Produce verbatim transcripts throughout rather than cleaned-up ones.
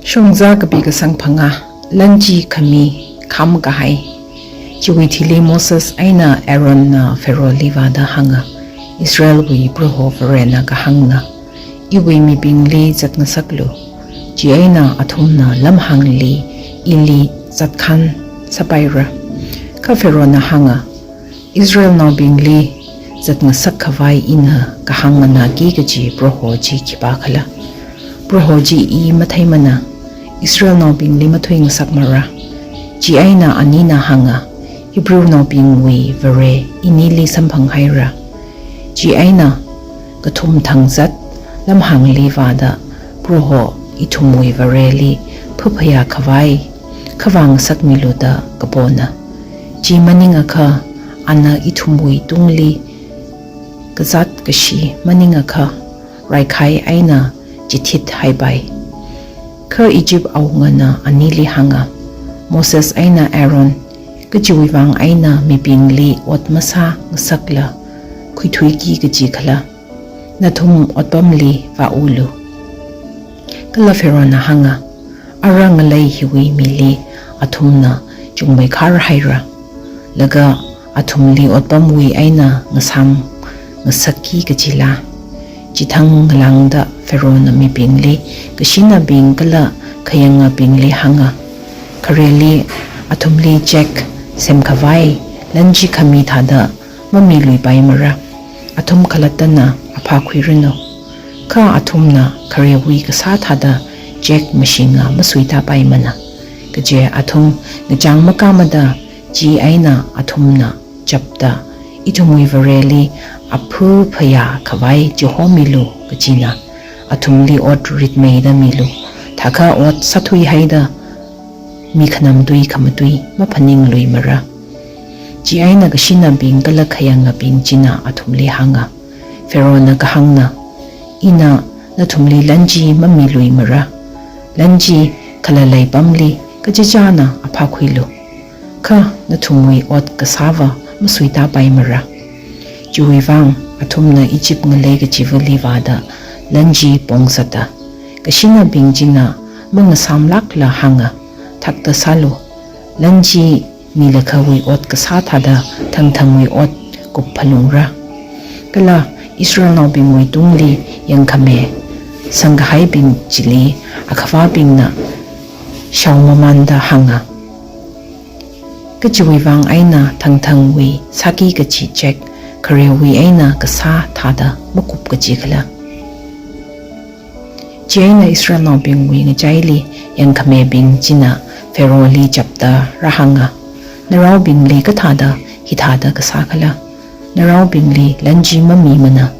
Shongza kapi kasang phangā, lanchi khami kham kahai. Chiwui thili Moses eina Aaronna Pharaohli vāda hānga, Israelwui Proho Varena kahāngna, iwui mibingli zatngasaklu, chieina athumna lamhāngli ili zatkhan sāpaira. Kha Pharaohna hānga, Israelnaobingli zatngasak khavai ina kahāng nganāki kaji Proho chi khipākhala? Proho chi i matheimana, Israelnaobingli mathuingasakmara. Chieina anina hānga, Hebrewnaobingwui Vare inili samphanghaira. Chieina kathum thangzat lamhāngli vāda, Proho ithumwui Vareli phaphayā khavai khavā ngasakmilu da kapona. Chi maningakha ana ithumwui tungli kazāt kashi maningakha raikhai eina chithithaipai. Kha Egypt awungana anili hānga, Moses eina Aaron, kachiwui vang eina mibingli ot masāngasakla khuithuiki kaji khala? Nathum otpamli vāulu. Kala Pharaohna hānga, ara ngalei hiwui mili athumna chungmeikharhaira, laga athumli otpamwui eina ngasāmngasakki kajila? Chithang ngalāngda Pharaohna mibingli, kashinabing kala khayangabingli hānga, khareli athumli chek semkhavai lanchi khami thāda mamiluipaimara. Athum khalattana aphā khuiranu. Kha athumna kharewui kasā thāda chek mashinga masuitāpaimana. Kaje athum ngachang makāmada, chieina athumna chapta, ithumwui Vareli aphaphayā khavai chihomilu kajina, athumli ot ritmeida milu, thākha ot sāthuihaida mi khanam tui khamatui maphaningluimara. Chieina kashinabing kala khayangabing china athumli hānga, Pharaohna kahāngna, ina nathumli lanchi mamiluimara. Lanchi khalalei pamli kachichāna aphā khuilu. Kha nathumwui ot kasāva masuitāpaimara. Chiwui vang athumna Egypt ngalei kachivali vāda lanchi pongzata. Kashinabing china mangasāmlākla hānga, thakta sālu, lanchi milakhawui ot kasā thāda thangthangwui ot kupphalungra. Kala Israelnaobingwui tungli yangkhame sangkahaibing chili akhavābingna shaomamanda hānga, kachiwui vang eina thangthangwui sāki kachi chek kharewui eina kasā thāda makup kaji khala? Chieina Israelnaobingwui ngachaili yangkhamebing china Pharaohli chapta rāhānga, naraobingli kathāda hithāda kasā khala? Naraobingli lanchi mamimana,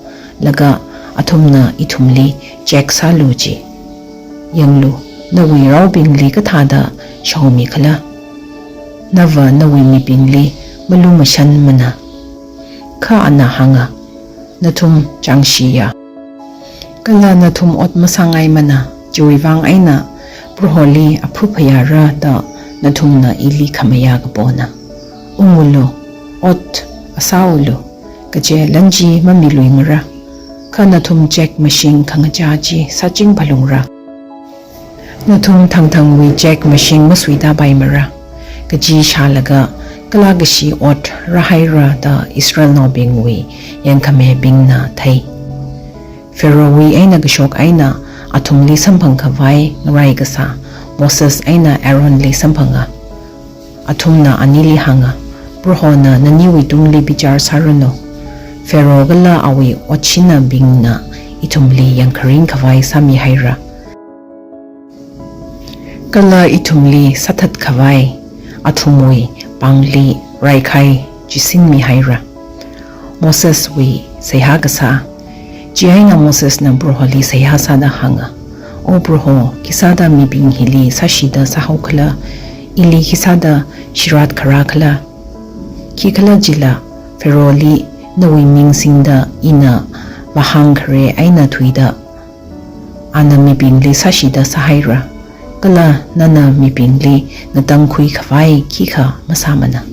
laga athumna ithumli chek sālu ji. Yanglu, nawui raobingli kathāda shaomi khala? Nava nawui mibingli malumashanmana. Kha ana hānga, nathum chāngshiya. Kala nathum ot masāngaimana, chiwui vang eina Proholi aphaphayāra da nathumna ili khamayā kapona. Ungulu, ot asāulu, kaje lanchi mamiluimara. Kha nathum chek mashing khangachā chi sāchingphalungra. Nathum thangthangwui chek mashing masuitāpaimara. Kaji shālaga kala kashi ot rāhaira da Israelnaobingwui yangkhamebingna thei. Pharaohwui eina kashok eina athumli samphang khavai ngarai kasā Moses eina Aaronli samphanga. Athumna anili hānga, Prohona naniwui tungli bichar sāranu. Pharaoh kala awui otshinabingna ithumli yangkharing khavai sāmihaira. Kala ithumli sāthat khavai athumwui pāngli raikhai chisinmihaira. Moseswui seihā kasā. Chieina Mosesna Proholi seihā sāda hānga, O Proho, khisāda mibing hili sāshida sāhao khala? Ili khisāda shirat kharā khala? Khikhalajila Pharaohli nawui ming singda ina vāhāng khare eina thuida, ana mibingli sāshida sāhaira, kala nana mibingli ngatangkhui khavai khikha masāmana.